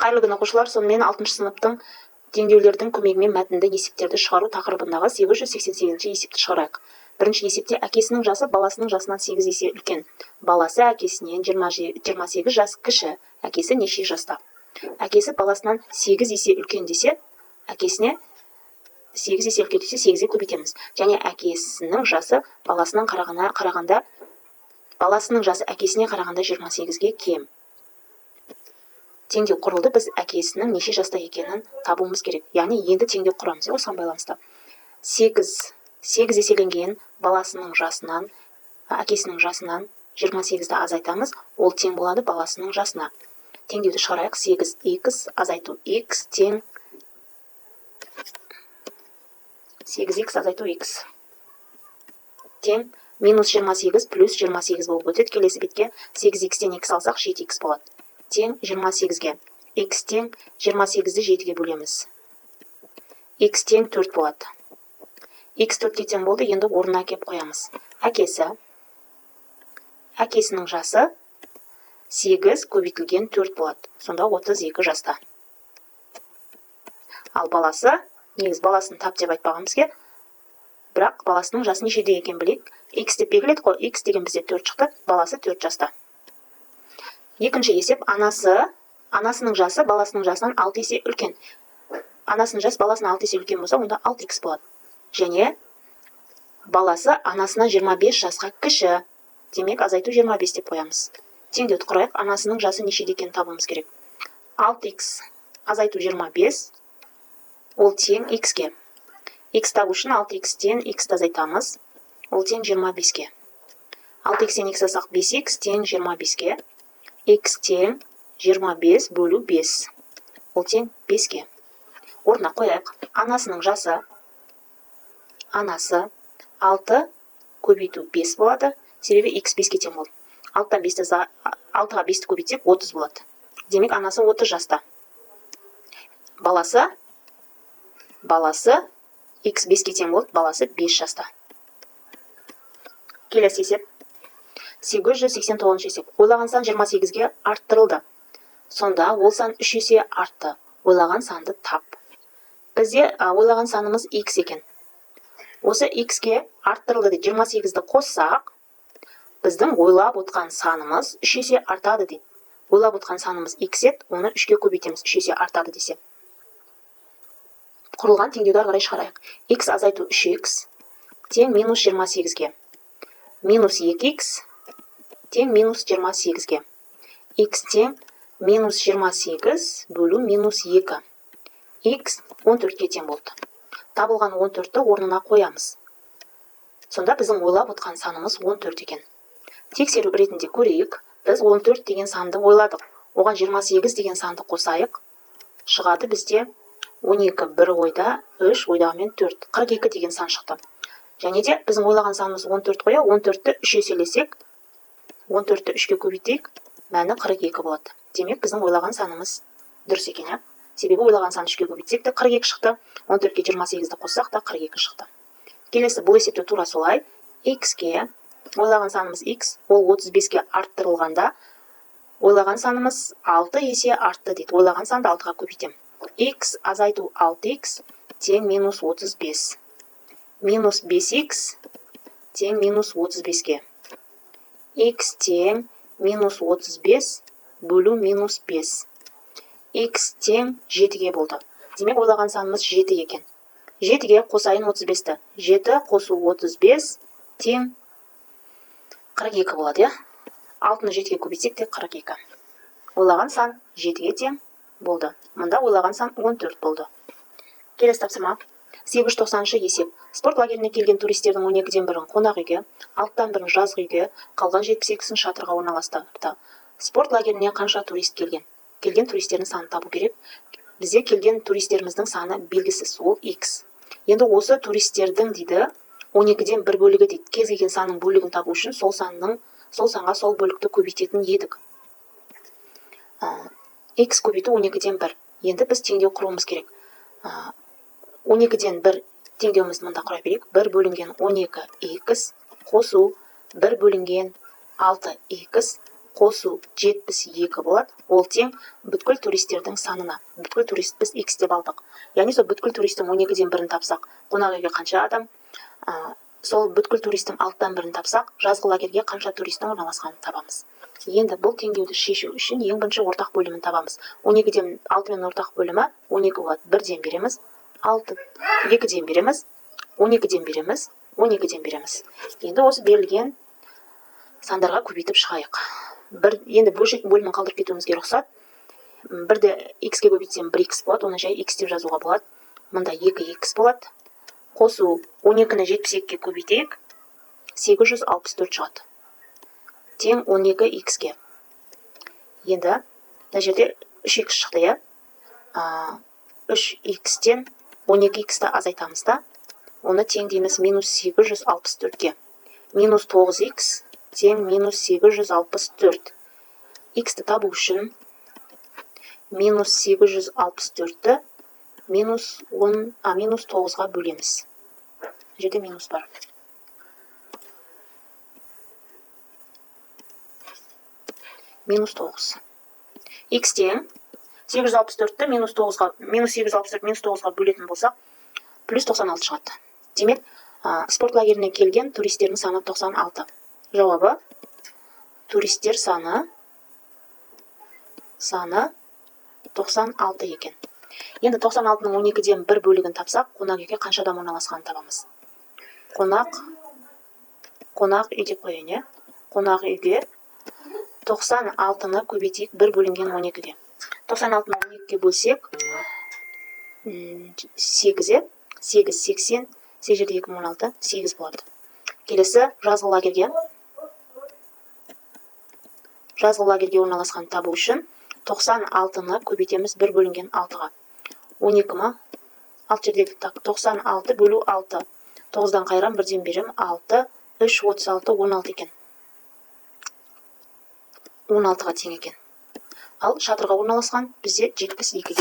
Қайырлы күн, оқушылар! Сонымен, алтыншы сыныптың теңдеулердің көмегімен мәтінді есептерді шығару тақырыбындағы 888-есепті шығарайық. Бірінші есепте әкесінің жасы баласының жасынан 8 есе үлкен. Баласы әкесінен 28 жас кіші. Әкесі неше жаста? Әкесі баласынан 8 есе үлкен десе, әкесіне 8 есе үлкен десе, 8-ге көбейтеміз. Және әкесінің жасы баласынан қарағанда, баласының жасы әкесіне қарағанда 28-ге кем. Теңдеу құрылды. Біз әкесінің неше жаста екенін табуымыз керек. Яғни енді теңдеу құрамыз, иә, осыған байланысты. 8 еселенген баласының жасынан, әкесінің жасынан 28-ді азайтамыз, ол тең болады баласының жасына. Теңдеуді шығарайық. 8 х азайту х тең 8 х азайту х тең минус 28 плюс 28 болып өтеді. Келесі бетке 8 х-тен х алсақ, 7 х болады. Тең 28-ге. Х тең 28-ді 7-ге бөлеміз. Х тең 4 болады. Х 4-ке тең болды, енді орнына әкеп қоямыз. Әкесінің жасы 8 көбейтілген 4 болады. Сонда 32 жаста. Ал баласы, негізі баласын тап деп айтпаған бізге, бірақ баласының жасы нешеде екенін білейік. Х деп белгіледік қой, х деген бізде 4 шықты, баласы 4 жаста. Екінші есеп: анасының жасы баласының жасынан 6 есе үлкен. Анасының жасы баласынан 6 есе үлкен болса, онда 6х болады. Және баласы анасынан 25 жасқа кіші. Демек, азайту 25 деп қоямыз. Теңдеуді құрайық. Анасының жасы нешеде екенін табуымыз керек. 6х азайту 25, ол тең х-ке. Х табу үшін 6х-тен х-ті азайтамыз, ол тең 25-ке. 6х-тен х алсақ, 5х тең 25-ке. Х тең 25 бөлу 5, ол тең 5-ке. Орнына қояйық. Анасының жасы, анасы 6 көбейту 5 болады, себебі х 5-ке тең болды. 6-тан 5-ті, 6-ға 5-ті көбейтсек, 30 болады. Демек, анасы 30 жаста. Баласы х 5-ке тең болды, баласы 5 жаста. Келесі есеп, 889 есеп. Ойлаған сан 28-ге арттырылды. Сонда ол сан 3 есе артты. Ойлаған санды тап. Бізде ойлаған санымыз х екен. Осы х-ке арттырылды дейді. 28-ді қоссақ, біздің ойлап отқан санымыз 3 есе артады дейді. Ойлап отқан санымыз х еді, оны 3-ке көбейтеміз, 3 есе артады десе. Құрылған теңдеуді ары қарай шығарайық. Х азайту 3х тең минус 28-ге. Минус 2х тең минус 28-ге. Х тең минус 28 бөлу минус 2. Х 14-ке тең болды. Табылған 14-ті орнына қоямыз. Сонда біздің ойлап отқан санымыз 14 екен. Тексеру ретінде көрейік. Біз 14 деген санды ойладық. Оған 28 деген санды қосайық. Шығады бізде 12 бір ойда, 3 ойдағымен 4. 42 деген сан шықты. Және де біздің ойлаған санымыз 14 қой, 14-ті 3 еселесек, 14-ті 3-ке көбейтейік, мәні 42 болады. Демек, біздің ойлаған санымыз дұрыс екен, иә? Себебі ойлаған санды 3-ке көбейтсек те 42 шықты, 14-ке 28-ді қоссақ та 42 шықты. Келесі бұл есепте тура солай. Х-ке ойлаған санымыз х, ол 35-ке арттырылғанда ойлаған санымыз 6 есе артты дейді. Ойлаған санды 6-ға көбейтемін. Х азайту 6х тең минус 35. Минус 5х тең минус 35-ке. Х тең минус 35 бөлу минус 5. Х тең 7-ге болды. Демек, ойлаған санымыз 7 екен. 7-ге қосайын 35-ті. 7 қосу 35 тең 42 болады, иә? 6-ны 7-ге көбейтсек те 42. Ойлаған сан 7-ге тең болды. Мұнда ойлаған сан 14 болды. Келесі тапсырма. 890 есеп. Спорт лагеріне келген туристердің 12-ден бірін қонақ үйге, 6-тан бірін жазғы үйге, қалған 72-сін шатырға орналастырды. Спорт лагеріне қанша турист келген? Келген туристердің санын табу керек. Бізде келген туристеріміздің саны белгісіз, ол x. Енді осы туристердің дейді 12-ден бір бөлігі дейді. Кез келген санның бөлігін табу үшін сол санға сол бөлікті көбейтетін едік. X көбейту 12-ден 1. Енді біз теңдеу құруымыз керек. 12-ден 1 теңдеуімізді мында құра берейік. 1 бөлінген 12 x қосу 1 бөлінген 6 x Қосу 72 болады. Ол тең бүткіл туристердің санына. Бүткіл турист біз x деп алдық. Яғни сол бүткіл туристің 12-ден бірін тапсақ, қонақ үйге қанша адам, сол бүткіл туристің 6-тан бірін тапсақ, жазғы лагерьге қанша туристің орналасқанын табамыз. Енді бұл теңдеуді шешу үшін ең бірінші ортақ бөлімін табамыз. 12-ден 6-мен ортақ бөлімі 12 болады. 1-ден береміз, 6, 2-ден береміз, 12-ден береміз, 12-ден береміз. Енді осы берілген сандарға көбейтіп шығайық. Бір, енді бөлшек бөлімін қалдырып кетуімізге рұқсат. Бірді x-ке көбейтсем 1x болады, оны жай x деп жазуға болады. Мында 2x болады. Қосу 12-ні 72-ге көбейтейік, 864 шығады. Тең 12x-ке. Енді мына жерде 3x шықты, иә? 3x-тен 12x-ті азайтамыз да, оны тең дейміз минус 864-ке. Минус 9x тең минус 864. X-ті табу үшін минус 864-ті минус 10, минус 9-ға бөлеміз. Бұл жерде минус бар. Минус 9. X тең 864-ті минус 9-ға, минус 864 минус 9-ға бөлетін болсақ, плюс 96 шығады. Демек, спорт лагеріне келген туристердің саны 96. Жауабы туристер саны 96 екен. Енді 96-ның 12-ден бір бөлігін тапсақ, қонақ үйге қанша адам орналасқанын табамыз. Қонақ үй деп қояйын, иә? Қонақ үйге 96-ны көбейтейік 1 бөлінген 12-ге. 96-ны 12-ге бөлсек, 8, иә? 8, 80, 8 жерде 2016, 8 болады. Келесі жазғы лагерьге. Жазғы лагерьге орналасқан табу үшін 96-ны көбейтеміз 1 бөлінген 6-ға. 12 ма? 6 жердегі так, 96 бөлу 6. 9-дан қайырам, 1-ден берем, 6, 3, 36, 16 екен. 16-ға тең екен. Ал шатырға орналасқан бізде 72-ге.